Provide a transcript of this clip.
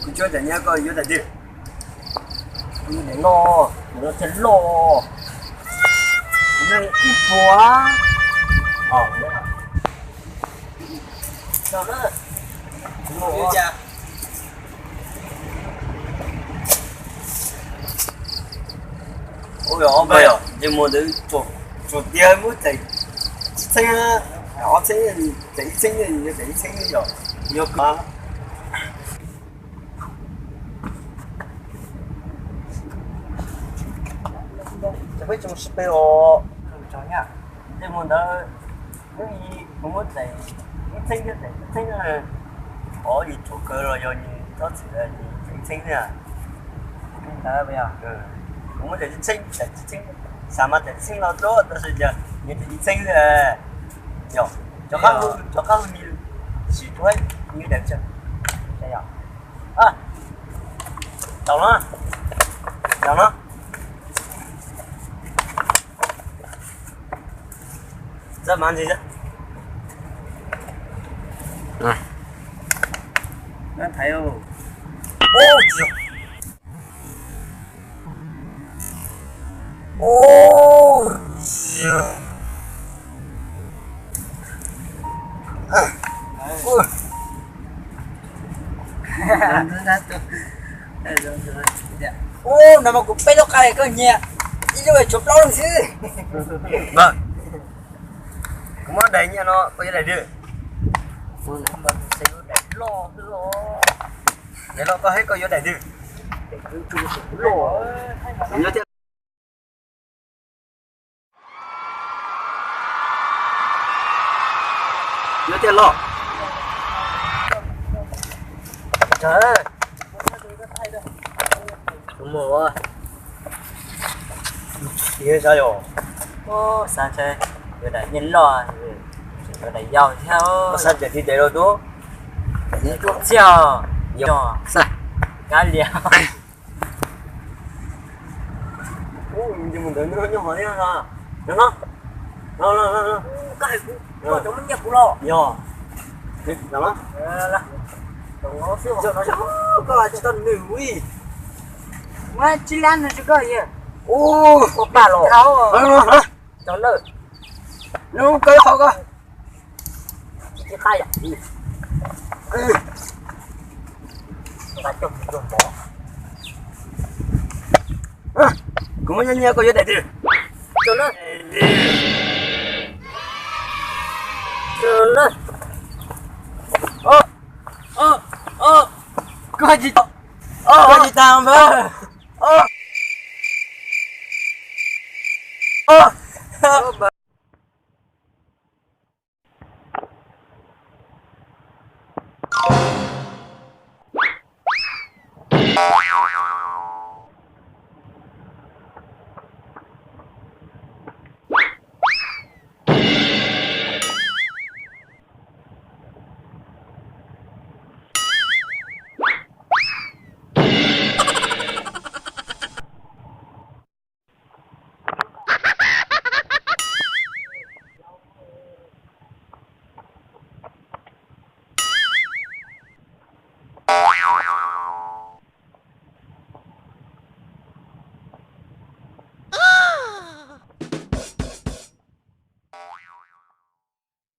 Kuv tsuas tam nyiaj koj yuav daim twg? Daim loj, daim loj thiaj loj. Ib puas. Ua ob peb yom, ces mus ntawd tsuas tias muab txais ib txheeb, ob txheeb, txais ib txheeb, yuav txais ib txheeb yom, yuav kov. Ces peb tsis mus sib peb os. Tej mus ntawd, hnub i kuv muab txais ib txheeb thiab txais ib txheeb, qhov yus tshuav kawg los yog yus txhob txwm yus txais ib txheeb thiab. Kuv muab txais ib txheeb, txais ib txheeb, xav mas txais ib txheeb los tuaj tab sis yog yus txais ib txheeb thiab. Yog cov qab, cov qab hu ni sim tuaj nws daim tsaws. Tau los, tau los. Txawm mas ntsis xwb. Ub, no mas kuv peb lub qa koj nyiam, ib lub tshuav plaub lub xwb. Kuv muab daim nyiaj no koj yuav daim twg? Daim loj xwb los. Daim loj koj hais koj yuav daim twg? Daim loj. Yuav tiag los. Mus, yog xav yog, xav ntshe yuav daim nyiaj loj, yuav daim yau thiab. Xav tias tib daim los tuaj, txiaj, yog xav kab lias. Mus ntawd nyob hov thiab no. No, no, no, no. Koj hais kuv, koj cov muab nyiaj kuv los. Yog. Koj tsis tau nws ui. Muab tsib lab no rau koj. Ua paj los. Cov lawm. Nub koj ib qho koj. Kuv muab nyiaj nyiaj koj yuav daim twg? Koj tsis tau, koj tsis tau npawg.